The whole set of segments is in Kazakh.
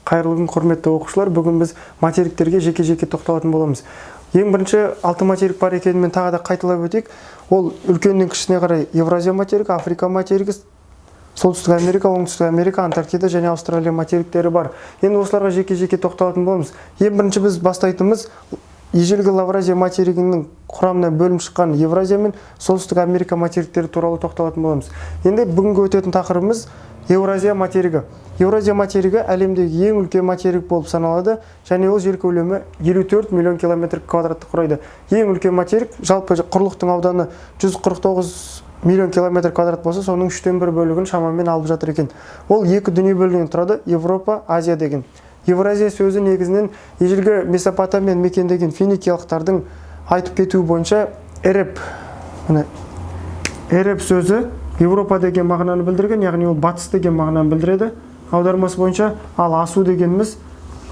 Қайырлы күн, құрметті оқушылар! Бүгін біз материктерге жеке-жеке тоқталатын боламыз. Ең бірінші алты материк бар екенін мен тағы да қайталап өтейік. Ол үлкеннен кішісіне қарай Евразия материгі, Африка материгі, Солтүстік Америка, Оңтүстік Америка, Антарктида және Австралия материктері бар. Енді осыларға жеке-жеке тоқталатын боламыз. Ең бірінші біз бастайтынымыз ежелгі Лавразия материгінің құрамынан бөлініп шыққан Евразия мен Солтүстік Америка материктері туралы тоқталатын боламыз. Енді бүгінгі өтетін тақырыбымыз Еуразия материгі. Еуразия материгі әлемдегі ең үлкен материк болып саналады және ол жер көлемі 54 миллион километр квадратты құрайды. Ең үлкен материк, жалпы құрлықтың ауданы 149 миллион километр квадрат болса, соның үштен бір бөлігін шамамен алып жатыр екен. Ол екі дүние бөлігінен тұрады: Европа, Азия деген. Евразия сөзі негізінен ежелгі Месопотамияны мекендеген финикиялықтардың айтып кетуі бойынша эреп, міне, эреп сөзі Европа деген мағынаны білдірген, яғни ол батыс деген мағынаны білдіреді аудармасы бойынша. Ал асу дегеніміз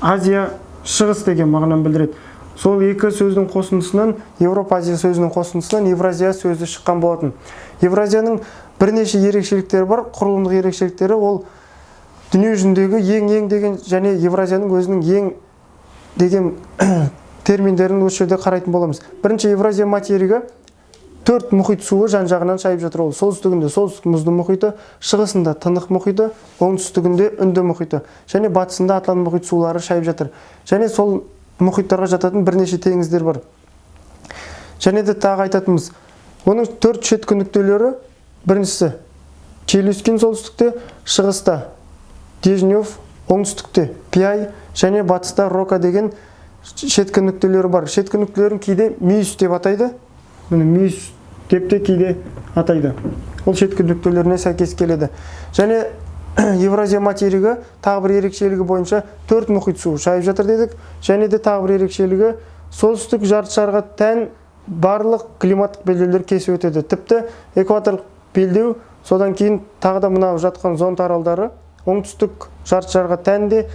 Азия, шығыс деген мағынаны білдіреді. Сол екі сөздің қосындысынан, Европа, Азия сөзінің қосындысынан Евразия сөзі шыққан болатын. Евразияның бірнеше ерекшеліктері бар, құрылымдық ерекшеліктері. Ол дүние жүзіндегі ең деген және Евразияның өзінің ең деген терминдерін осы жерде қарайтын боламыз. Бірінші, Евразия материгі төрт мұхит суы жан жағынан шайып жатыр. Ол солтүстігінде Солтүстік мұзды мұхиты, шығысында Тынық мұхиты, оңтүстігінде Үнді мұхиты және батысында Атлант мұхит сулары шайып жатыр. Және сол мұхиттарға жататын бірнеше теңіздер бар. Және де тағы айтатынымыз, оның төрт шеткі нүктелері: біріншісі Челюскин солтүстікте, шығыста Дежнев, оңтүстікте Пиай және батыста Рока деген шеткі нүктелері бар. Шеткі нүктелерін кейде мүйіс деп атайды, міне, мүйіс деп те кейде атайды. Ол шеткі нүктелеріне сәйкес келеді. Және Евразия материгі тағы бір ерекшелігі бойынша төрт мұхит суы шайып жатыр дедік. Және де тағы бір ерекшелігі, солтүстік жарты шарға тән барлық климаттық белдеулер кесіп өтеді. Тіпті экваторлық белдеу, содан кейін тағы да мынау жатқан Зонд аралдары оңтүстік жарты шарға тән де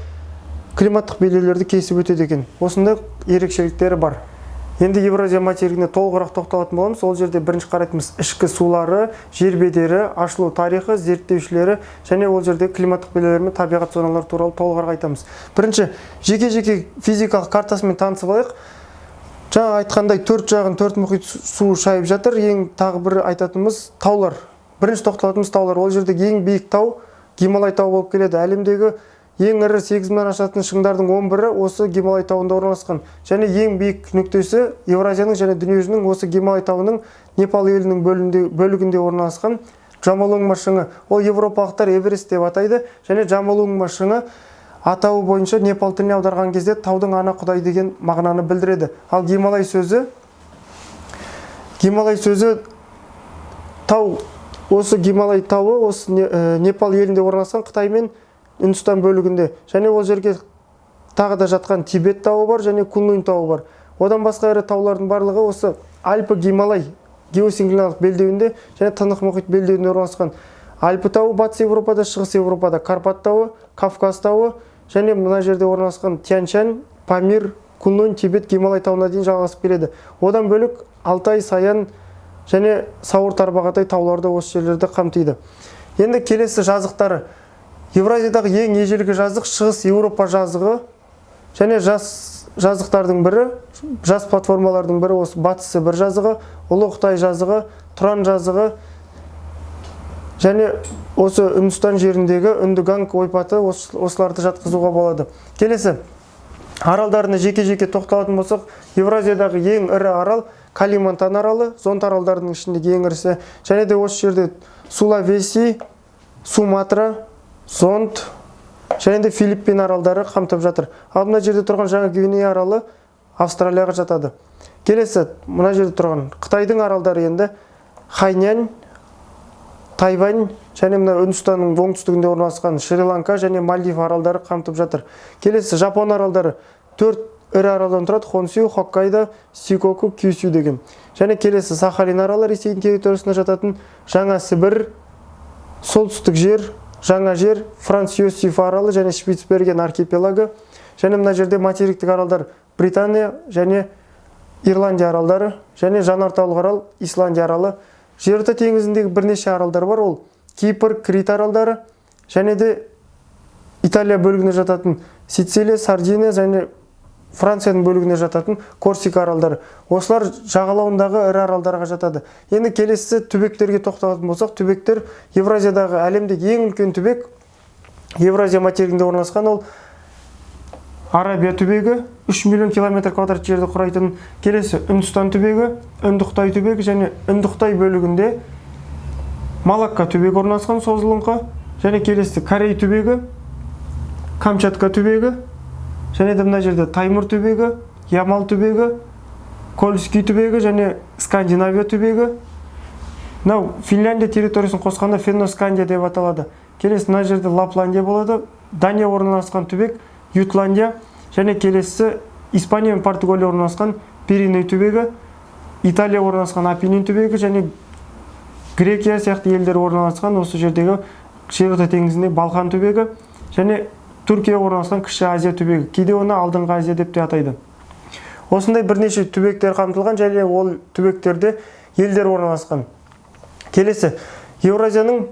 климаттық белдеулерді кесіп өтеді екен. Осындай ерекшеліктері бар. Енді Евразия материгіне толығырақ тоқталатын боламыз. Ол жерде бірінші қарайтынымыз ішкі сулары, жер бедері, ашылу тарихы, зерттеушілері және ол жерде климаттық белдеулер мен табиғат зоналары туралы толығырақ айтамыз. Бірінші жеке-жеке физикалық картасымен танысып алайық. Жаңа айтқандай, төрт жағын төрт мұхит суы шайып жатыр. Ең тағы бір айтатынымыз таулар. Бірінші тоқталатынымыз таулар. Ол жердегі ең биік тау Гималай тауы болып келеді. Әлемдегі ең ірі 8 мыңнан асатын шыңдардың 11-і осы Гималай тауында орналасқан. Және ең биік нүктесі Евразияның және дүниежүзінің осы Гималай тауының Непал елінің бөлігінде орналасқан Джомолунгма шыңы. Ол европалықтар Эверест деп атайды. Және Джомолунгма шыңы атауы бойынша непал тіліне аударған кезде таудың ана құдай деген мағынаны білдіреді. Ал Гималай сөзі тау, осы Гималай тауы осы Непал елінде орналасқан, Қытай мен Үндістан бөлігінде. Және ол жерге тағы да жатқан Тибет тауы бар және Куньлунь тауы бар. Одан басқа ірі таулардың барлығы осы Альпы Гималай геосинклиналдық белдеуінде және Тынық мұхит белдеуінде орналасқан. Альпы тауы Батыс Европада, Шығыс Европада Карпат тауы, Кавказ тауы және мына жерде орналасқан Тянь-Шань, Памир, Куньлунь, Тибет, Гималай тауына дейін жалғасып келеді. Одан бөлек Алтай, Саян және Сауыр, Тарбағатай таулары да осы жерлерді қамтиды. Енді келесі жазықтары. Евразиядағы ең ежелгі жазық Шығыс Еуропа жазығы және жас жазықтардың бірі, жас платформалардың бірі осы Батыс Сібір жазығы, Ұлы Қытай жазығы, Тұран жазығы және осы Үндістан жеріндегі Үнді Ганг ойпаты, осыларды жатқызуға болады. Келесі аралдарына жеке-жеке тоқталатын болсақ, Евразиядағы ең ірі арал Калимантан аралы, Зонд аралдарының ішіндегі ең ірісі. Және де осы жерде Сулавеси, Суматра, Зонд және де Филиппин аралдары қамтып жатыр. Ал мына жерде тұрған Жаңа Гвинея аралы Австралияға жатады. Келесі мына жерде тұрған Қытайдың аралдары енді Хайнань, Тайвань және мына Үндістанның оңтүстігінде орналасқан Шри-Ланка және Мальдив аралдары қамтып жатыр. Келесі Жапон аралдары төрт ірі аралдан тұрады: Хонсю, Хоккайдо, Сикоку, Кюсю деген. Және келесі Сахалин аралы, Ресейдің территориясына жататын Жаңа Сібір, Солтүстік жер, Жаңа жер, Франц Иосиф аралы және Шпицберген архипелагы. Және мына жерде материктік аралдар Британия және Ирландия аралдары және жанартаулық арал Исландия аралы. Жерорта теңізіндегі бірнеше аралдар бар. Ол Кипр, Крит аралдары және де Италия бөлігіне жататын Сицилия, Сардиния және Францияның бөлігіне жататын Корсика аралдары. Осылар жағалауындағы ірі аралдарға жатады. Енді келесі түбектерге тоқталатын болсақ, түбектер Евразиядағы әлемдегі ең үлкен түбек Евразия материгінде орналасқан, ол Арабия түбегі, 3 миллион километр квадрат жерді құрайтын. Келесі Үндістан түбегі, Үнді-Қытай түбегі және Үнді-Қытай бөлігінде Малакка түбегі орналасқан созылыңқы. Және келесі Корей түбегі, Камчатка түбегі, және де мына жерде Таймыр түбегі, Ямал түбегі, Кольский түбегі және Скандинавия түбегі. Мынау Финляндия территориясын қосқанда Фенноскандия деп аталады. Келесі мына жерде Лапландия болады, Дания орналасқан түбек Ютландия, және келесі Испания мен Португалия орналасқан Пиреней түбегі, Италия орналасқан Апеннин түбегі және Грекия сияқты елдер орналасқан осы жердегі Жерорта теңізінде Балқан түбегі және Түркия орналасқан Кіші Азия түбегі, кейде оны Алдыңғы Азия деп те атайды. Осындай бірнеше түбектер қамтылған және ол түбектерде елдер орналасқан. Келесі Еуразияның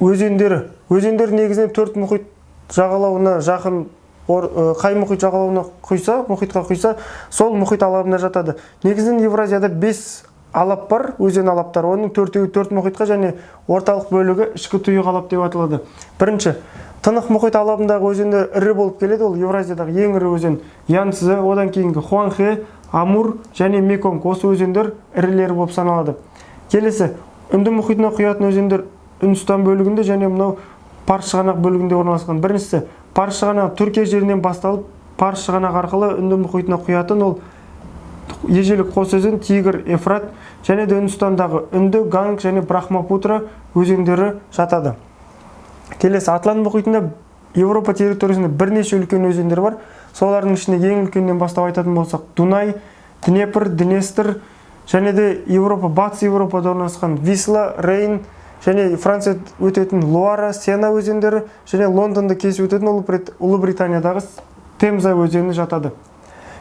өзендері. Өзендер негізінен төрт мұхит жағалауына жақын, қай мұхит жағалауына құйса, мұхитқа құйса, сол мұхит алабына жатады. Негізінен Евразияда 5 алап бар, өзен алаптары. Оның төртеуі төрт мұхитқа және орталық бөлігі ішкі тұйық алап деп аталады. Бірінші, Тынық мұхит алабындағы өзендер ірі болып келеді. Ол Евразиядағы ең ірі өзен Янцзы, одан кейінгі Хуанхэ, Амур және Меконг. Осы өзендер ірілері болып саналады. Келесі Үнді мұхитына құятын өзендер Үндістан бөлігінде және мынау Парс шығанақ бөлігінде орналасқан. Біріншісі Парс шығанағы Түркия жерінен басталып, Парс шығанақ арқылы Үнді мұхитына құятын ол ежелгі қос өзен Тигр, Ефрат және де Үндістандағы Үнді, Ганг және Брахмапутра өзендері жатады. Келесі Атлант мұхитында Еуропа территориясында бірнеше үлкен өзендер бар. Солардың ішінде ең үлкенінен бастап айтатын болсақ, Дунай, Днепр, Днестр және де Еуропа, Батыс Еуропада орналасқан Висла, Рейн және Франция өтетін Луара, Сена өзендері және Лондонды кесіп өтетін Ұлыбританиядағы Темза өзені жатады.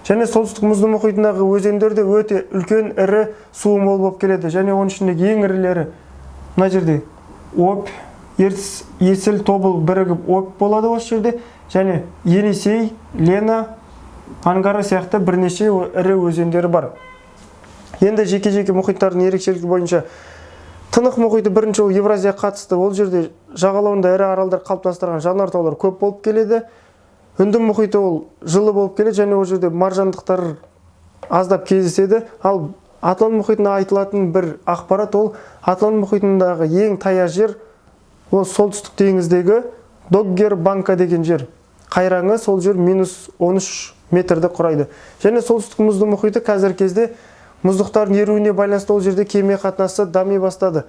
Және солтүстік мұзды мұхитындағы өзендер де өте үлкен, ірі, суы мол болып келеді. Және оның ішіндегі ең ірілері мына жерде Обь, Ертіс, Есіл, Тобыл бірігіп Обь болады осы жерде, және Енисей, Лена, Ангара сияқты бірнеше ірі өзендері бар. Енді жеке-жеке мұхиттардың ерекшелігі бойынша Тынық мұхиты бірінші, ол Евразияға қатысты. Ол жерде жағалауында ірі аралдар қалыптастырған жануар көп болып келеді. Үнді мұхиты ол жылы болып келеді және ол жерде маржандықтар аздап кездеседі. Ал Атлант мұхитында айтылатын бір ақпарат, ол Атлант мұхитындағы ең таяз жер ол солтүстік теңіздегі Доггер банка деген жер. Қайраңы сол жер минус 13 метрді құрайды. Және солтүстік мұзды мұхиты қазіргі кезде мұздықтардың еруіне байланысты ол жерде кеме қатынасы дами бастады.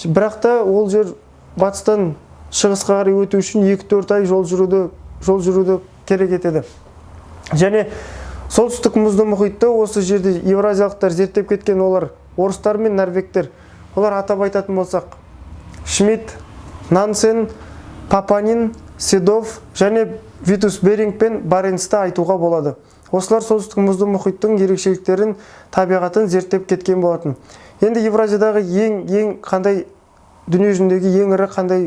Бірақ та ол жер батыстан шығысқа қарай өту үшін 2-4 ай жол жүруді керек етеді. Және солтүстік мұзды мұхитты осы жерде евразиялықтар зерттеп кеткен, олар орыстар мен норвегтер. Олар атап айтатын болсақ, Шмидт, Нансен, Папанин, Седов және Витус Беринг пен Баренцті айтуға болады. Осылар солтүстік мұзды мұхиттың ерекшеліктерін, табиғатын зерттеп кеткен болатын. Енді Евразиядағы ең қандай дүниежүзіндегі ең ірі қандай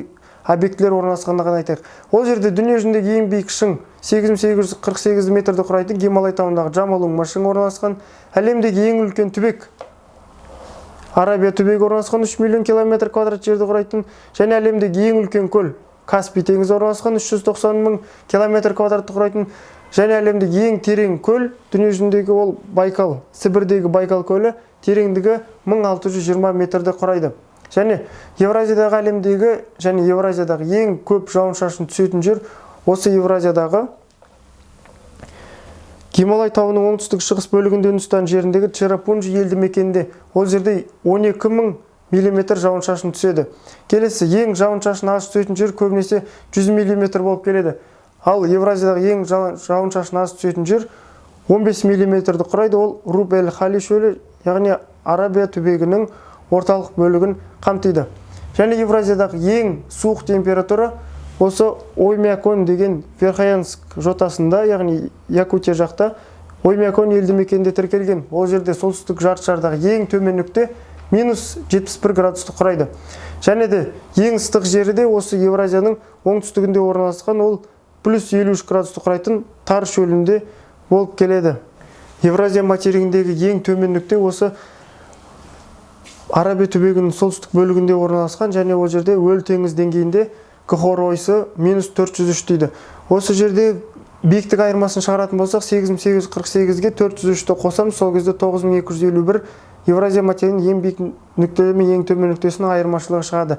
объектілер орналасқандығын айтайық. Ол жерде дүниежүзіндегі ең биік шың 8848 метрді құрайтын Гималай тауындағы Джомолунгма шыңы орналасқан. Әлемдегі ең үлкен түбек Арабия түбегі орналасқан, 3 миллион километр квадрат жерді құрайтын, және әлемдегі ең үлкен көл Каспий теңізі орналасқан, 390 мың километр квадратты құрайтын, және әлемдегі ең терең көл дүниежүзіндегі ол Байкал, Сібірдегі Байкал көлі, тереңдігі 1620 метрді құрайды. Және Евразиядағы, әлемдегі және Евразиядағы ең көп жауын шашын түсетін жер осы Евразиядағы Гималай тауының оңтүстік шығыс бөлігінде, Үндістан жеріндегі Черапунжи елді мекенінде. Ол жерде 12 мың миллиметр жауын шашын түседі. Келесі ең жауын шашын аз түсетін жер көбінесе 100 миллиметр болып келеді. Ал Евразиядағы ең жауын шашын аз түсетін жер 15 миллиметрді құрайды. Ол Руб эль Хали шөлі, яғни Арабия түбегінің орталық бөлігін қамтиды. Және Евразиядағы ең суық температура осы Оймякон деген Верхоянск жотасында, яғни Якутия жақта Оймякон елді мекенінде тіркелген. Ол жерде солтүстік жарты шардағы ең төмен нүкте минус 71 градусты құрайды. Және де ең ыстық жері де осы Евразияның оңтүстігінде орналасқан, ол плюс 53 градусты құрайтын Тар шөлінде болып келеді. Евразия материгіндегі ең төмен нүкте осы Арабия түбегінің солтүстік бөлігінде орналасқан және ол жерде өлі теңіз деңгейінде Гхор ойысы минус 403 дейді. Осы жерде биіктік айырмасын шығаратын болсақ, 8848-ге 403-ті қосамыз, сол кезде 9251 Евразия материгінің ең биік нүктесі мен ең төмен нүктесінің айырмашылығы шығады.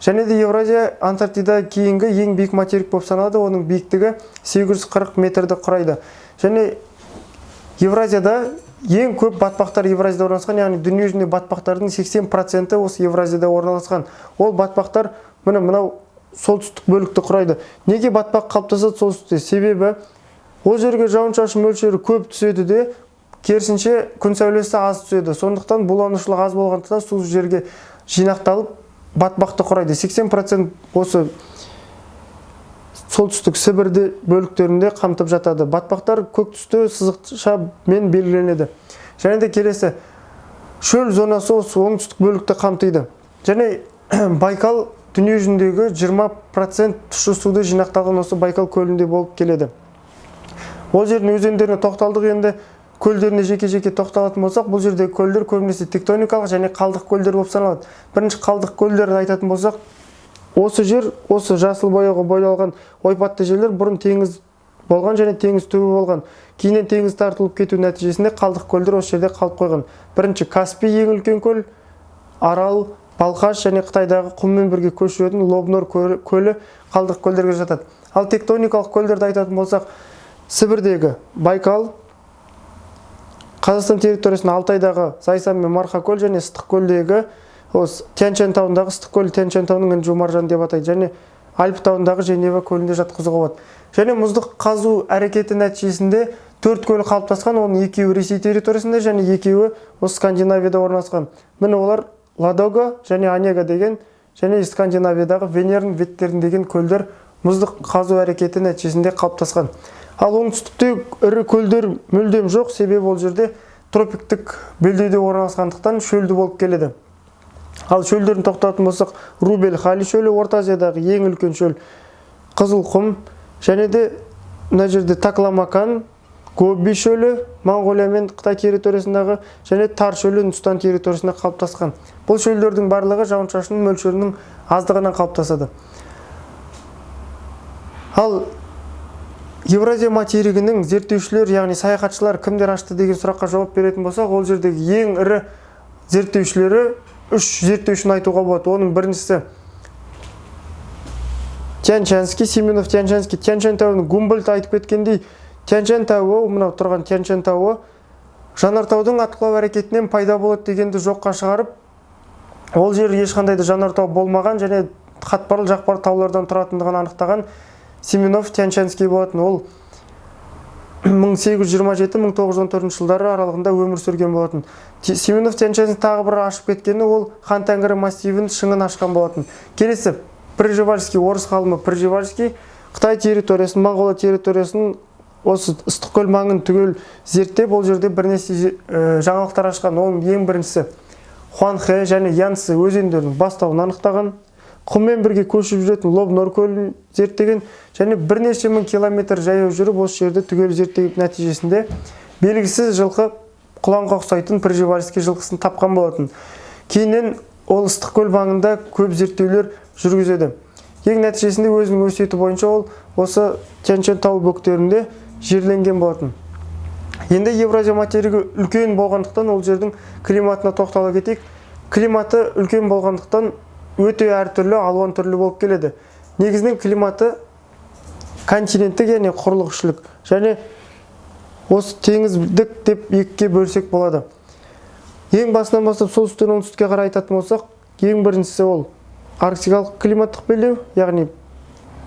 Және де Евразия Антарктида кейінгі ең биік материк болып саналады, оның биіктігі 840 метрді құрайды. Және Евразияда ең көп батпақтар Евразияда орналасқан, яғни дүние жүзінде батпақтардың 80% осы Евразияда орналасқан. Ол батпақтар міне мынау солтүстік бөлікті құрайды. Неге батпақ қалыптасады солтүстікте? Себебі ол жерге жауын-шашын мөлшері көп түседі де, керісінше күн сәулесі аз түседі. Сондықтан буланушылық аз болғандықтан су жерге жинақталып батпақты құрайды. 80% осы солтүстік Сібірде бөліктерінде қамтып жатады. Батпақтар көк түсті сызықшамен белгіленеді. Және де келесі шөл зонасы осы оңтүстік бөлікті қамтиды. Және Байкал дүние жүзіндегі 20% тұщы суды жинақталған осы Байкал көлінде болып келеді. Ол жердің өзендеріне тоқталдық, енді көлдеріне жеке-жеке тоқталатын болсақ, бұл жердегі көлдер көбінесе тектоникалық және қалдық көлдер болып саналады. Бірінші қалдық көлдерін айтатын болсақ, осы жер, осы жасыл бояуға боялған ойпатты жерлер бұрын теңіз болған және теңіз түбі болған. Кейіннен теңіз тартылып кету нәтижесінде қалдық көлдер осы жерде қалып қойған. Бірінші Каспий ең үлкен көл, Арал, Балқаш және Қытайдағы құммен бірге көшіп жүретін Лобнор көлі қалдық көлдерге жатады. Ал тектоникалық көлдерді айтатын болсақ, Сібірдегі Байкал, Қазақстан территориясында Алтайдағы Зайсан мен Марқакөл және Ыстықкөлдегі осы Тянь-Шань тауындағы Ыстықкөл, Тянь-Шань тауының інжу маржан деп атайды, және Альп тауындағы Женева көлінде жатқызуға болады. Және мұздық қазу әрекеті нәтижесінде төрт көл қалыптасқан, оның екеуі Ресей территориясында және екеуі осы Скандинавияда орналасқан. Міне, олар Ладога және Онега деген және Скандинавиядағы Венерн, Веттерн деген көлдер мұздық қазу әрекеті нәтижесінде қалыптасқан. Ал оңтүстікте ірі көлдер мүлдем жоқ, себебі ол жерде тропиктік белдеуде орналасқандықтан шөлді болып келеді. Ал шөлдерін тоқтататын болсақ, Рубель Хали шөлі, Орта Азиядағы ең үлкен шөл, Қызылқұм, және де мына жерде Такламакан, Гоби шөлі Моңғолия мен Қытай территориясындағы және Тар шөлі Үндістан территориясында қалыптасқан. Бұл шөлдердің барлығы жауын-шашын мөлшерінің аздығынан қалыптасады. Ал Евразия материгінің зерттеушілер, яғни саяхатшылар кімдер ашты деген сұраққа жауап беретін болсақ, ол жердегі ең ірі зерттеушілері үш зерттеушіні айтуға болады. Оның біріншісі Тянь-Шанский, Семенов Тянь-Шанский. Тянь-Шань тауының, Гумбольдт айтып кеткендей, Тянь-Шань тауы, мынау тұрған Тянь-Шань тауы жанартаудың атқылау әрекетінен пайда болады дегенді жоққа шығарып, ол жер ешқандай да жанартау болмаған және қатпарлы жақпар таулардан тұратындығын анықтаған Семенов Тянь-Шанский болатын. Ол 1827-1914 жылдары аралығында өмір сүрген болатын. Семенов Тянь-Шанский тағы бір ашып кеткені, ол Хан Тәңірі массивінің шыңын ашқан болатын. Келесі Пржевальский, орыс ғалымы Пржевальский Қытай территориясын, Моңғолия территориясын, осы Ыстықкөл маңын түгел зерттеп, ол жерде бірнеше жаңалықтар ашқан. Оның ең біріншісі Хуанхэ және Янцзы өзендерінің бастауын анықтаған, құммен бірге көшіп жүретін Лобнор көлін зерттеген және бірнеше мың километр жаяу жүріп, осы жерді түгел зерттеген нәтижесінде белгісіз жылқы, құланға ұқсайтын Пржевальский жылқысын тапқан болатын. Кейіннен ол Ыстықкөл маңында көп зерттеулер жүргізеді. Ең нәтижесінде өзінің өсиеті бойынша ол осы Тянь-Шань тау бөктерінде жерленген болатын. Енді Евразия материгі үлкен болғандықтан, ол жердің климатына тоқтала кетейік. Климаты үлкен болғандықтан, өте әртүрлі, алуан түрлі болып келеді. Негізінен климаты континенттік, яғни құрлықішілік және осы теңіздік деп екіге бөлсек болады. Ең басынан бастап солтүстіктен оңтүстікке қарай айтатын болсақ, ең біріншісі ол арктикалық климаттық белдеу, яғни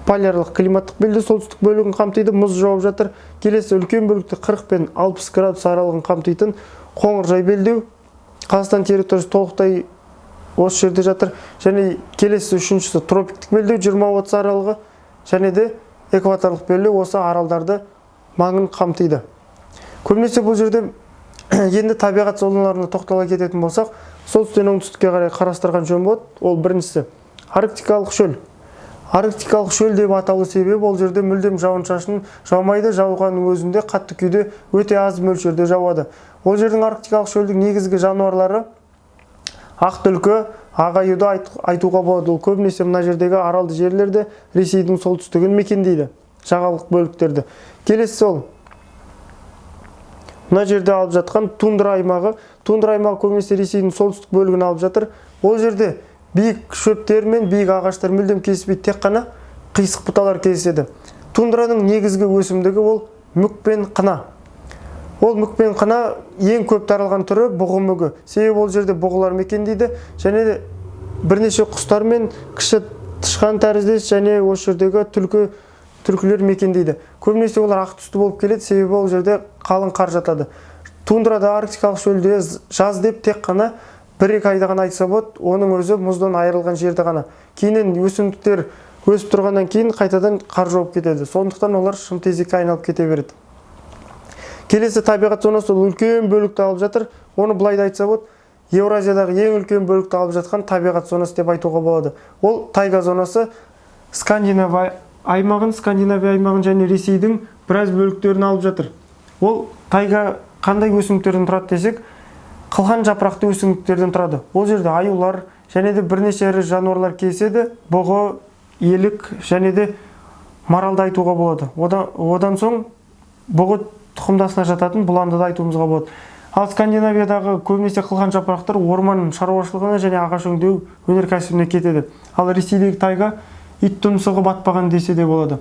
полярлық климаттық белдеу солтүстік бөлігін қамтиды, мұз жауып жатыр. Келесі үлкен бөлікті 40 пен 60 градус аралығын қамтитын қоңыржай белдеу, Қазақстан территориясы толықтай осы жерде жатыр. Және келесі үшіншісі тропиктік белдеу, 20-30 аралығы, және де экваторлық белдеу осы аралдарды маңын қамтиды. Көбінесе бұл жерде енді табиғат зоналарына тоқтала кететін болсақ, солтүстіктен оңтүстікке қарай қарастырған жөн болады. Ол біріншісі арктикалық шөл. Арктикалық шөл деп аталу себебі ол жерде мүлдем жауын-шашын жаумайды, жауғанның өзінде қатты күйде өте аз мөлшерде жауады. Ол жердің арктикалық шөлдің негізгі жануарлары ақ түлкі, ақ аюды айтуға болады. Ол көбінесе мына жердегі аралды жерлерде, Ресейдің солтүстігін мекендейді, жағалық бөліктерді. Келесі ол мына жерде алып жатқан тундра аймағы. Тундра аймағы көбінесе Ресейдің солтүстік бөлігін алып жатыр. Ол жерде биік шөптер мен биік ағаштар мүлдем кездеспейді, тек қана қисық бұталар кездеседі. Тундраның негізгі өсімдігі ол мүк пен қына. Ол мүк пен қына ең көп таралған түрі бұғы мүгі. Себебі ол жерде бұғылар мекендейді және де бірнеше құстар мен кіші тышқан тәріздес және осы жердегі түлкілер мекендейді. Көбінесе олар ақ түсті болып келеді, себебі ол жерде қалың қар жатады. Тундрада, арктикалық шөлде жаз деп тек қана 1-2 айда ғана айтса болады, оның өзі мұздан айырылған жерде ғана. Кейіннен өсімдіктер өсіп тұрғаннан кейін қайтадан қар жауып кетеді. Сондықтан олар шымтезекке айналып кете береді. Келесі табиғат зонасы ол үлкен бөлікті алып жатыр. Оны былай да айтса болады, Еуразиядағы ең үлкен бөлікті алып жатқан табиғат зонасы деп айтуға болады. Ол тайга зонасы Скандинавия аймағын және Ресейдің біраз бөліктерін алып жатыр. Ол тайга қандай өсімдіктерден тұрады десек, қылқан жапырақты өсімдіктерден тұрады. Ол жерде аюлар және де бірнеше ірі жануарлар кездеседі. Бұғы, елік және де маралды айтуға болады. Одан соң бұғы тұқымдасына жататын бұланды да айтуымызға болады. Ал Скандинавиядағы көбінесе қылқан жапырақтар орман шаруашылығына және ағаш өңдеу өнеркәсібіне кетеді. Ал Ресейдегі тайга ит тұмсығы батпаған десе де болады.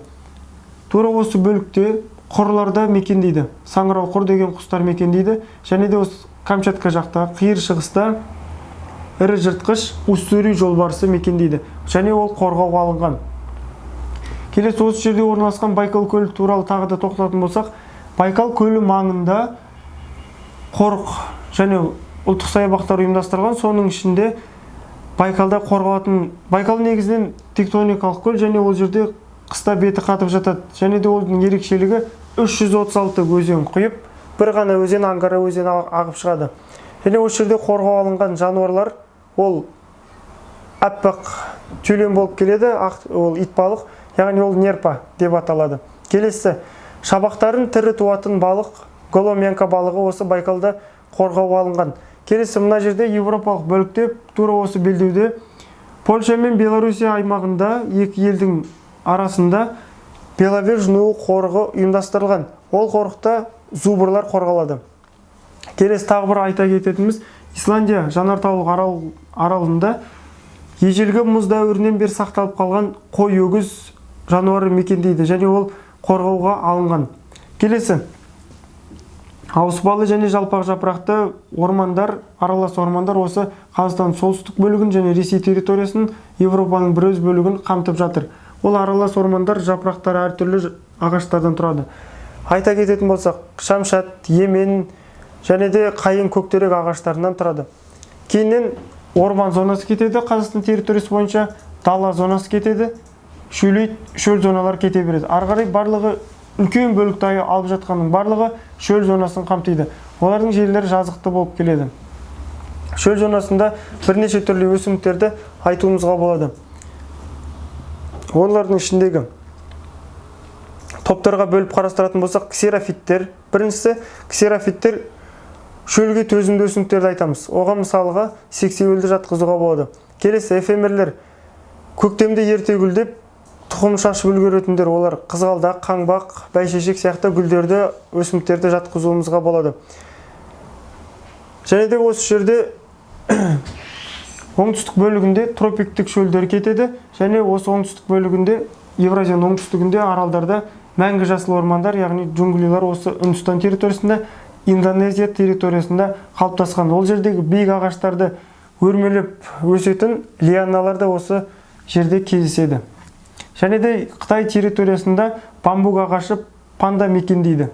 Тура осы бөлікте құрларда мекендейді. Саңырау құр деген құстар мекендейді. Және де осы Камчатка жақта, қиыр шығыста ірі жыртқыш Уссури жолбарысы мекендейді. Және ол қорғауға алынған. Келесі осы жерде орналасқан Байкал көлі туралы тағы да тоқталатын болсақ, Байкал көлі маңында қорық және ұлттық саябақтар ұйымдастырылған. Соның ішінде Байкалда қорғалатын, Байкал негізінен тектоникалық көл және ол жерде қыста беті қатып жатады. Және де оның ерекшелігі 336 өзен құйып, бір ғана өзен Ангара өзені ағып шығады. Және осы жерде қорғауға алынған жануарлар ол аппақ тюлень болып келеді, ақ, ол итбалық, яғни ол нерпа деп аталады. Келесі шабақтарын тірі туатын балық, голомянка балығы осы Байкалда қорғауға алынған. Келесі мына жерде еуропалық бөлікте тура осы белдеуде Польша мен Белоруссия аймағында екі елдің арасында Беловеж нуы қорығы ұйымдастырылған. Ол қорықта зубрлар қорғалады. Келесі тағы бір айта кететініміз, Исландия жанартаулық аралында ежелгі мұз дәуірінен бері сақталып қалған қой өгіз жануары мекендейді және ол қорғауға алынған. Келесі ауыспалы және жалпақ жапырақты ормандар, аралас ормандар осы Қазақстанның солтүстік бөлігін және Ресей территориясын, Европаның біраз бөлігін қамтып жатыр. Ол аралас ормандар жапырақтары әртүрлі ағаштардан тұрады. Айта кететін болсақ, шамшат, емен және де қайың, көктерек ағаштарынан тұрады. Кейіннен орман зонасы кетеді Қазақстан территориясы бойынша, дала зонасы кетеді, шөлейт, шөл зоналар кете береді. Ары қарай барлығы үлкен бөлікті алып жатқанның барлығы шөл зонасын қамтиды. Олардың жерлері жазықты болып келеді. Шөл зонасында бірнеше түрлі өсімдіктерді айтуымызға болады. Олардың ішіндегі топтарға бөліп қарастыратын болсақ, ксерофиттер. Біріншісі ксерофиттер шөлге төзімді өсімдіктерді айтамыз. Оған мысалға сексеуілді жатқызуға болады. Келесі эфемерлер көктемде ерте гүлдеп тұқым шашып үлгеретіндер, олар қызғалдақ, қаңбақ, бәйшешек сияқты гүлдерді, өсімдіктерді жатқызуымызға болады. Және де осы жерде оңтүстік бөлігінде тропиктік шөлдер кетеді, және осы оңтүстік бөлігінде, Евразияның оңтүстігінде аралдарда мәңгі жасыл ормандар, яғни джунглилар осы Үндістан территориясында, Индонезия территориясында қалыптасқан. Ол жердегі биік ағаштарды өрмелеп өсетін лианалар да осы жерде кездеседі. Және де Қытай территориясында бамбук ағашы панда мекендейді.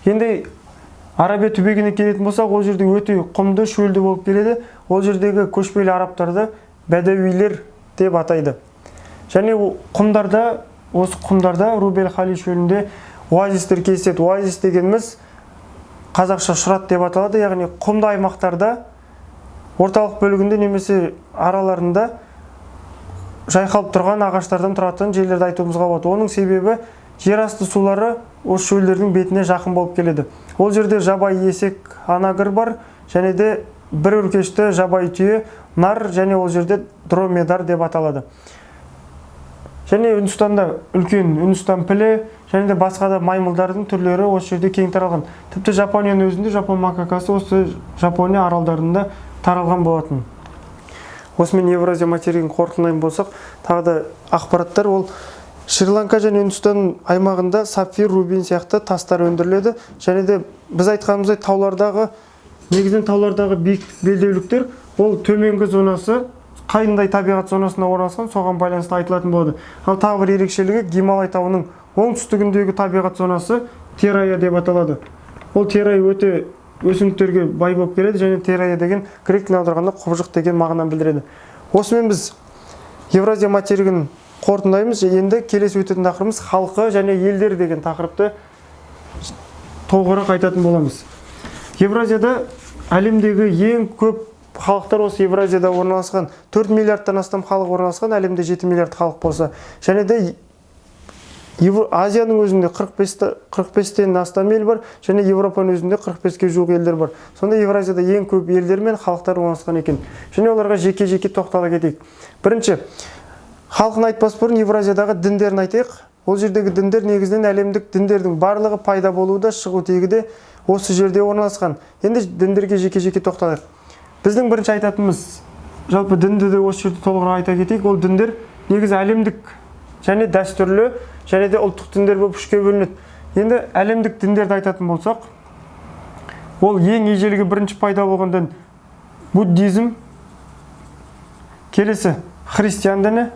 Енді Арабия түбегіне келетін болсақ, ол жерде өте құмды, шөлді болып келеді. Ол жердегі көшпелі арабтарды бәдәуилер деп атайды. Және құмдарда, осы құмдарда Рубель Хали шөлінде оазистер кездеседі. Оазис дегеніміз қазақша шұрат деп аталады, яғни құмды аймақтарда орталық бөлігінде немесе араларында жайқалып тұрған ағаштардан тұратын жерлерді айтуымызға болады. Оның себебі жер асты сулары осы шөлдердің бетіне жақын болып келеді. Ол жерде жабайы есек анагыр бар, және де бір өркешті жабайы түйе нар, және ол жерде дромедар деп аталады. Және Үндістанда үлкен Үндістан пілі және де басқа да маймылдардың түрлері осы жерде кең таралған. Тіпті Жапонияның өзінде жапон макакасы осы Жапония аралдарында таралған болатын. Осымен Евразия материгін қорытындылайтын болсақ, тағы да ақпараттар: ол Шри-Ланка және Үндістан аймағында сапфир, рубин сияқты тастар өндіріледі. Және де біз айтқанымыздай, таулардағы, негізінен таулардағы биік белдеуліктер, ол төменгі зонасы қандай табиғат зонасында орналасқан, соған байланысты айтылатын болады. Ал тағы бір ерекшелігі, Гималай тауының оңтүстігіндегі табиғат зонасы Терая деп аталады. Ол Терай өте өсімдіктерге бай болып келеді, және Терая деген грек тіліне аударғанда құбыжық деген мағынаны білдіреді. Осымен біз Евразия материгін қорытындылаймыз. Енді келесі өтетін тақырыбымыз халқы және елдер деген тақырыпты толығырақ айтатын боламыз. Евразияда әлемдегі ең көп халықтар осы Евразияда орналасқан. 4 миллиардтан астам халық орналасқан, әлемде 7 миллиард халық болса. Және де Азияның өзінде 45-тен астам ел бар, және Еуропаның өзінде 45-ке жуық елдер бар. Сонда Евразияда ең көп елдер мен халықтар орналасқан екен. Және оларға жеке-жеке тоқтала кетейік. Бірінші, халқын айтпас бұрын Евразиядағы діндерін айтайық. Ол жердегі діндер негізінен әлемдік діндердің барлығы пайда болуы да, шығу тегі де осы жерде орналасқан. Енді діндерге жеке-жеке тоқталайық. Біздің бірінші айтатынымыз, жалпы дінді де осы жерде толығырақ айта кетейік. Ол діндер негізі әлемдік және дәстүрлі және де ұлттық діндер болып үшке бөлінеді. Енді әлемдік діндерді айтатын болсақ, ол ең ежелгі, бірінші пайда болған дін буддизм, келесі христиан діні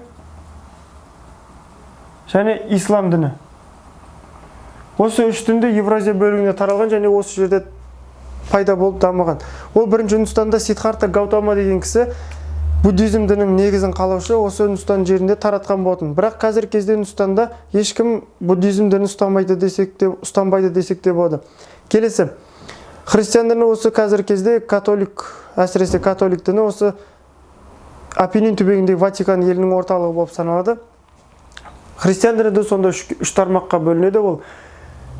және ислам діні. Осы үш дін де Евразия бөлігіне таралған және осы жерде пайда болып дамыған. Ол бірінші Үндістанда Сиддхарта Гаутама деген кісі, буддизм дінінің негізін қалаушы, осы Үндістан жерінде таратқан болатын. Бірақ қазіргі кезде Үндістанда ешкім буддизм дінін ұстанбайды десек те болады. Келесі христиан діні. Осы қазіргі кезде католик, әсіресе католик діні осы Апеннин түбегіндегі Ватикан елінің орталығы болып саналады. Христиан діні де сонда үш тармаққа бөлінеді. Ол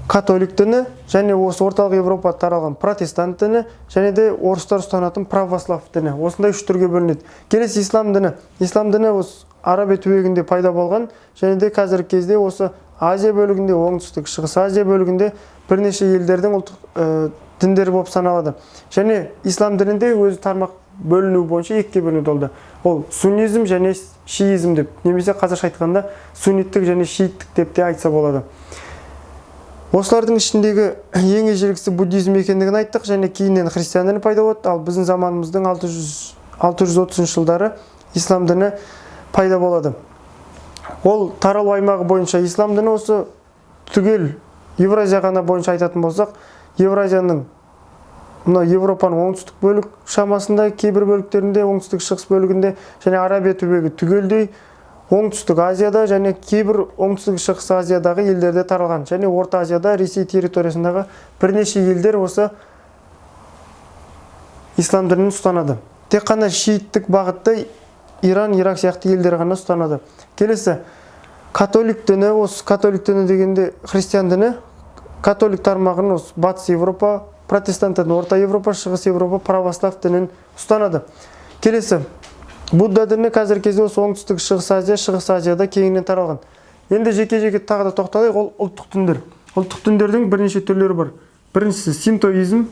католик діні және осы Орталық Европада таралған протестант діні және де орыстар ұстанатын православ діні. Осындай үш түрге бөлінеді. Келесі ислам діні. Ислам діні осы Арабия түбегінде пайда болған және де қазіргі кезде осы Азия бөлігінде, Оңтүстік Шығыс Азия бөлігінде бірнеше елдердің ұлттық діндері болып саналады. Және ислам дінінде өзі тармақ бөліну бойынша екіге бөлінеді. Ол да ол суннизм және шиизм деп, немесе қазақша айтқанда сунниттік және шииттік деп те айтса болады. Осылардың ішіндегі ең ежелгісі буддизм екендігін айттық, және кейіннен христиан діні пайда болды. Ал біздің заманымыздың 600 630 жылдары ислам діні пайда болады. Ол таралу аймағы бойынша ислам діні осы түгел Евразия ғана бойынша айтатын болсақ, Евразияның, мына Европаның оңтүстік бөлік шамасында, кейбір бөліктерінде, оңтүстік шығыс бөлігінде және Арабия түбегі түгелдей, Оңтүстік Азияда және кейбір Оңтүстік Шығыс Азиядағы елдерде таралған, және Орта Азияда, Ресей территориясындағы бірнеше елдер осы ислам дінін ұстанады. Тек қана шииттік бағытты Иран, Ирак сияқты елдер ғана ұстанады. Келесі католик діні. Осы католик діні дегенде христиан діні, католик тармағын осы Батыс Европа, протестант діні Орта Европа, Шығыс Европа, православ дінін ұстанады. Келесі будда діні. Қазіргі кезде осы Оңтүстік Шығыс Азия, Шығыс Азияда кеңінен таралған. Енді жеке жеке тағы да тоқталайық. Ол ұлттық діндер. Ұлттық діндердің бірнеше түрлері бар. Біріншісі синтоизм.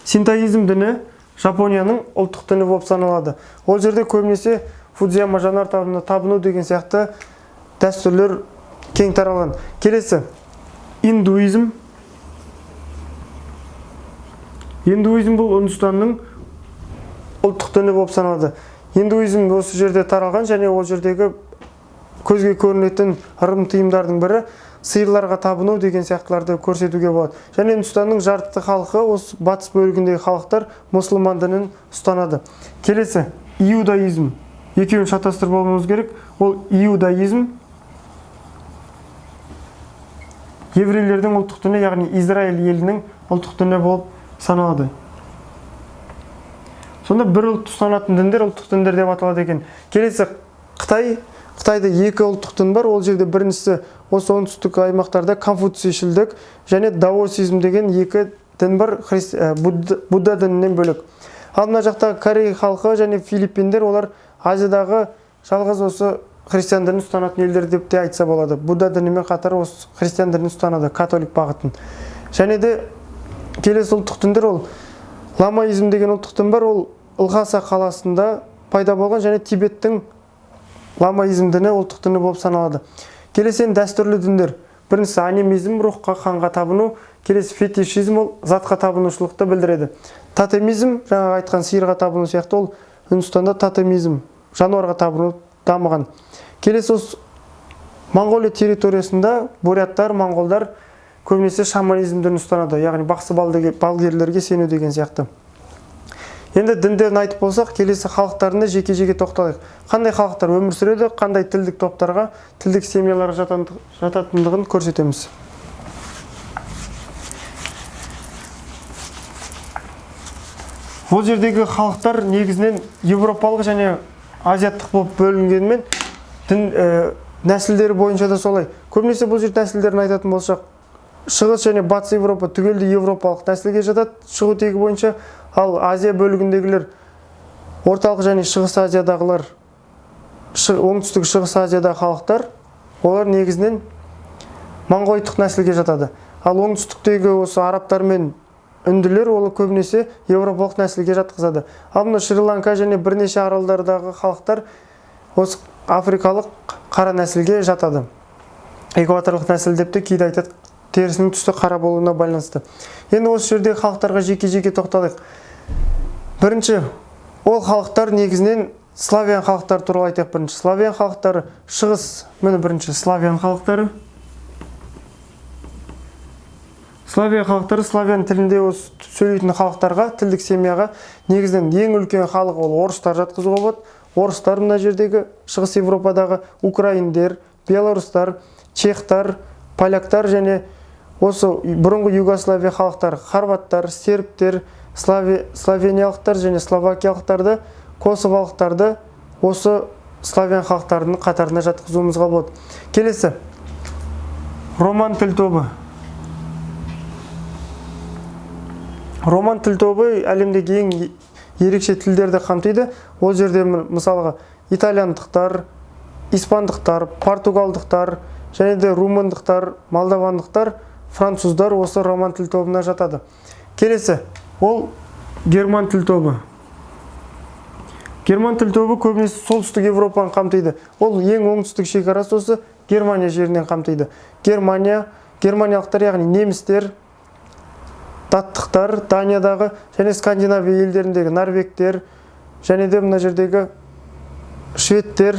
Синтоизм діні Жапонияның ұлттық діні болып саналады. Ол жерде көбінесе Фудзияма жанартауына табыну деген сияқты дәстүрлер кең таралған. Келесі индуизм. Индуизм бұл Үндістанның ұлттық діні болып саналады. Индуизм осы жерде таралған және ол жердегі көзге көрінетін ырым тыйымдардың бірі сиырларға табыну деген сияқтыларды көрсетуге болады. Және Үндістанның жарты халқы, осы батыс бөлігіндегі халықтар мұсылман дінін ұстанады. Келесі иудаизм. Екеуін шатастырып алмауымыз керек. Ол иудаизм еврейлердің ұлттық діні, яғни Израиль елінің ұлттық діні болып саналады. Сонда бір ұлтты ұстанатын діндер ұлттық діндер деп аталады екен. Келесі Қытай. Қытайда екі ұлттық дін бар. Ол жерде біріншісі осы оңтүстік аймақтарда конфуцийшілдік және даосизм деген екі дін бар, Будда дінінен бөлек. Ал мына жақтағы Корей халқы және Филиппиндер, олар Азиядағы жалғыз осы христиан дінін ұстанатын елдер деп те айтса болады. Будда дінімен қатар осы христиан дінін ұстанады, католик бағытын. Және де келесі ұлттық діндер ол ламаизм деген ұлттық дін бар. Ол Лхаса қаласында пайда болған және Тибеттің ламаизм діні ұлттық діні болып саналады. Келесі енді дәстүрлі діндер. Біріншісі анимизм, рухқа, қанға табыну. Келесі фетишизм, ол затқа табынушылықты білдіреді. Тотемизм, жаңағы айтқан сиырға табыну сияқты, ол Үндістанда тотемизм, жануарға табыну дамыған. Келесі осы Моңғолия территориясында буряттар, моңғолдар көбінесе шаманизм дінін ұстанады, яғни бақсы балгерлерге сену деген сияқты. Енді діндерін айтып болсақ, келесі халықтарына жеке-жеке тоқталайық. Қандай халықтар өмір сүреді, қандай тілдік топтарға, тілдік семьяларға жататындығын көрсетеміз. Ол жердегі халықтар негізінен еуропалық және азиаттық болып бөлінгенімен, дін, нәсілдері бойынша да солай. Көбінесе бұл жерде нәсілдерін айтатын болсақ, Шығыс және Батыс Еуропа түгелдей еуропалық нәсілге жатады, шығу тегі бойынша. Ал Азия бөлігіндегілер, Орталық және Шығыс Азиядағылар, Оңтүстік Шығыс Азиядағы халықтар, олар негізінен моңғолоидтық нәсілге жатады. Ал оңтүстіктегі осы арабтар мен үнділер, ол көбінесе еуропалық нәсілге жатқызады. Ал мына Шри-Ланка және бірнеше аралдардағы халықтар осы африкалық қара нәсілге жатады. Экваторлық нәсіл деп те кейде айтады, терісінің түсі қара болуына байланысты. Енді осы жердегі халықтарға жеке-жеке тоқталайық. Бірінші, ол халықтар негізінен славян халықтары туралы айтайық бірінші. Славян халықтары шығыс, міне бірінші славян халықтары. Славян халықтары славян тілінде осы сөйлейтін халықтарға, тілдік семьяға негізінен ең үлкен халық ол орыстар жатқызуға болады. Орыстар мына жердегі Шығыс Европадағы украиндер, белорустар, чехтар, поляктар және осы бұрынғы Югославия халықтары, хорваттар, сербтер, словениялықтар және словакиялықтарды, косовалықтарды осы славян халықтарының қатарына жатқызуымызға болады. Келесі роман тіл тобы. Роман тіл тобы әлемдегі ең ерекше тілдерді қамтиды. Ол жерде мысалға итальяндықтар, испандықтар, португалдықтар және де румындықтар, молдавандықтар, француздар осы роман тіл тобына жатады. Келесі ол герман тіл тобы. Герман тіл тобы көбінесе солтүстік Европаны қамтиды. Ол ең оңтүстік шекарасы осы Германия жерінен қамтиды. Германиялықтар, яғни немістер, даттықтар, Даниядағы және Скандинавия елдеріндегі норвегтер және де мына жердегі шведтер,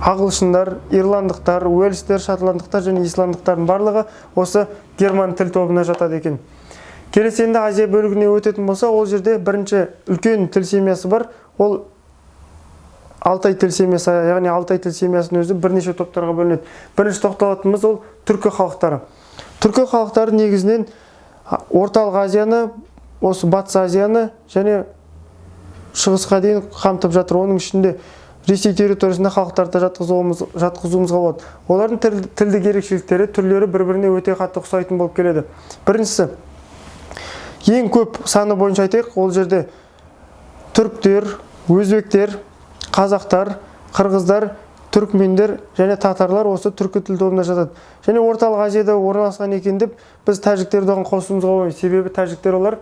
ағылшындар, ирландықтар, уэльстер, шотландықтар және исландықтардың барлығы осы герман тіл тобына жатады екен. Келесі енді Азия бөлігіне өтетін болса, ол жерде бірінші үлкен тіл семьясы бар. Ол Алтай тіл семьясы, яғни Алтай тіл семьясының өзі бірнеше топтарға бөлінеді. Бірінші тоқталатынымыз ол түркі халықтары. Түркі халықтары негізінен Орталық Азияны, осы Батыс Азияны және Шығысқа дейін қамтып жатыр. Оның ішінде Ресей территориясында халықтарды жатқызуымызға болады. Олардың тілдік ерекшеліктері, түрлері бір-біріне өте қатты ұқсайтын болып келеді. Біріншісі, ең көп саны бойынша айтайық, ол жерде түріктер, өзбектер, қазақтар, қырғыздар, түркмендер және татарлар осы түркі тіл тобына жатады. Және Орталық Азияда орналасқан екен деп біз тәжіктерді оған қосуымызға болмайды. Себебі тәжіктер олар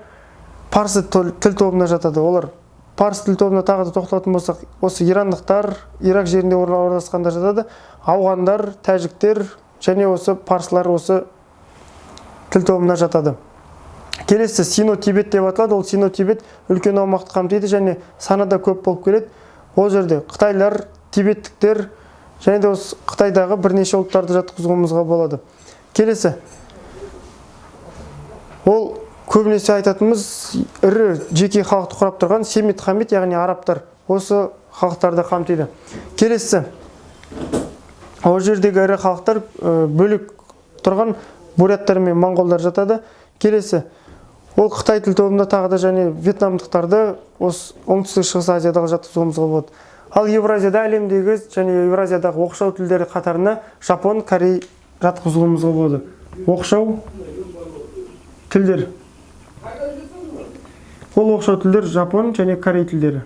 парсы тіл тобына жатады. Олар парсы тіл тобына тағы да тоқталатын болсақ, осы ирандықтар, Ирак жерінде орналасқандар жатады. Ауғандар, тәжіктер және осы парсылар осы тіл тобына жатады. Келесі Сино-Тибет деп аталады. Ол Сино-Тибет үлкен аумақты қамтиды және саны да көп болып келеді. Ол жерде қытайлар, тибеттіктер және де осы Қытайдағы бірнеше ұлттарды жатқызуымызға болады. Келесі ол көбінесе айтатынымыз ірі жеке халықты құрап тұрған семит хамит, яғни арабтар, осы халықтарды қамтиды. Келесі ол жердегі ірі халықтар, бөлек тұрған буряттар мен моңғолдар жатады. Келесі Ол қытай тіл тобында тағы да және вьетнамдықтарды осы оңтүстік шығыс Азиядағы жатқызуымызға болады. Ал Евразияда әлемдегі және Евразиядағы оқшау тілдері қатарына жапон, корей жатқызуымызға болады. Оқшау тілдер. Ол оқшау тілдер жапон және корей тілдері.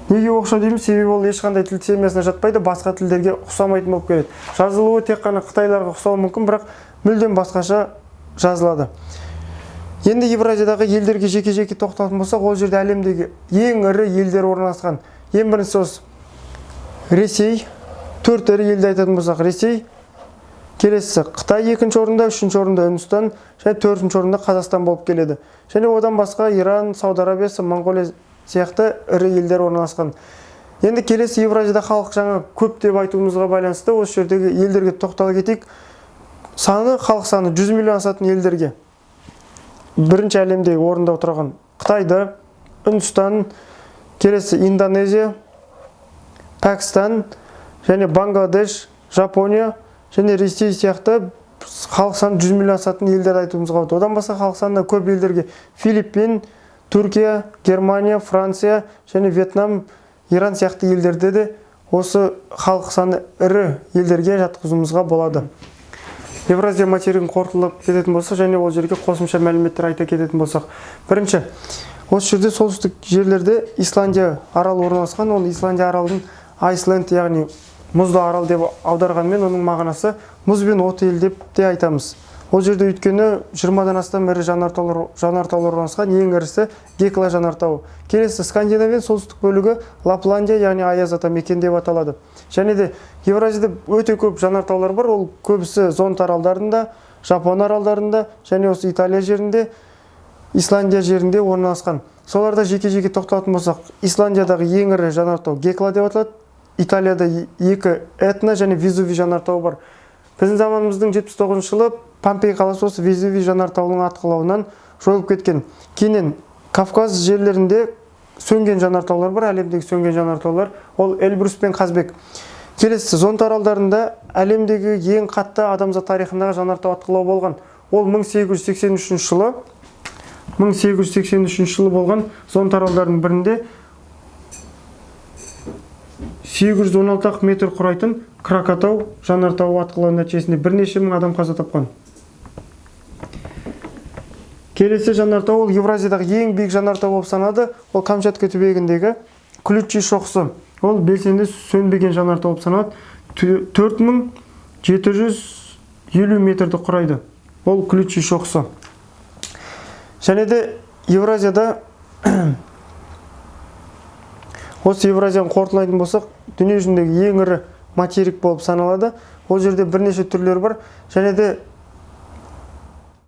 Неге оқшау дейміз? Себебі ол ешқандай тіл семьясына жатпайды, басқа тілдерге ұқсамайтын болып келеді. Жазылуы тек қана қытайларға ұқсауы мүмкін, бірақ мүлдем басқаша жазылады. Енді Евразиядағы елдерге жеке-жеке тоқталатын болсақ, ол жерде әлемдегі ең ірі елдер орналасқан. Ең біріншісі осы Ресей, төрт ірі елді айтатын болсақ, Ресей, келесісі Қытай екінші орында, үшінші орында Үндістан, және төртінші орында Қазақстан болып келеді. Және одан басқа Иран, Сауд Арабиясы, Моңғолия сияқты ірі елдер орналасқан. Енді келесі Евразияда халық жаңа көп деп айтуымызға байланысты осы жердегі елдерге тоқтала кетейік. Саны, халық саны 100 миллион асатын елдерге. Бірінші әлемдегі орында отырған Қытайды, Үндістан, келесі Индонезия, Пәкістан және Бангладеш, Жапония және Ресей сияқты халық саны 100 миллион асатын елдерді айтуымызға болады. Одан басқа халық саны көп елдерге Филиппин, Түркия, Германия, Франция және Вьетнам, Иран сияқты елдерде де осы халық саны ірі елдерге жатқызуымызға болады. Евразия материгін қорытылып кететін болсақ және ол жерге қосымша мәліметтер айта кететін болсақ. Бірінші, осы жерде солтүстік жерлерде Исландия аралы орналасқан. Ол Исландия аралын Айсленд, яғни мұзды арал деп аударғанмен оның мағынасы мұз бен от ел деп те айтамыз. Ол жерде өйткені 20-дан астам ірі жанартаулар орналасқан, ең ірісі Гекла жанартауы. Келесі Скандинавияның солтүстік бөлігі Лапландия, яғни аяз ата мекен деп аталады. Және де Евразияда өте көп жанартаулар бар, ол көбісі Зонд аралдарында, Жапон аралдарында және осы Италия жерінде, Исландия жерінде орналасқан. Соларда жеке-жеке тоқталатын болсақ, Исландиядағы ең ірі жанартау Гекла деп аталады. Италияда екі Этна және Везувий жанартауы бар. Біздің заманымыздың 79 жылы Помпей қаласы осы Везувий жанартауының атқылауынан жойылып кеткен. Кейіннен Кавказ жерлерінде сөнген жанартаулар бар, әлемдегі сөнген жанартаулар, ол Эльбрус пен Қазбек. Келесі Зонд аралдарында әлемдегі ең қатты адамзат тарихындағы жанартау атқылау болған. Ол 1883 жылы болған Зонд аралдарының бірінде 816 метр құрайтын Кракатау жанартауы атқылау нәтижесінде бірнеше мың адам қаза тапқан. Келесі жанартау ол Евразиядағы ең биік жанартау болып саналады. Ол Камчатка түбегіндегі Ключи шоқысы. Ол белсенді сөнбеген жанартау болып саналады. 4750 метрді құрайды. Ол Ключи шоқысы. Және де Евразияда осы Евразияны қорытындылайтын болсақ, дүниежүзіндегі ең ірі материк болып саналады. Ол жерде бірнеше түрлері бар. Және де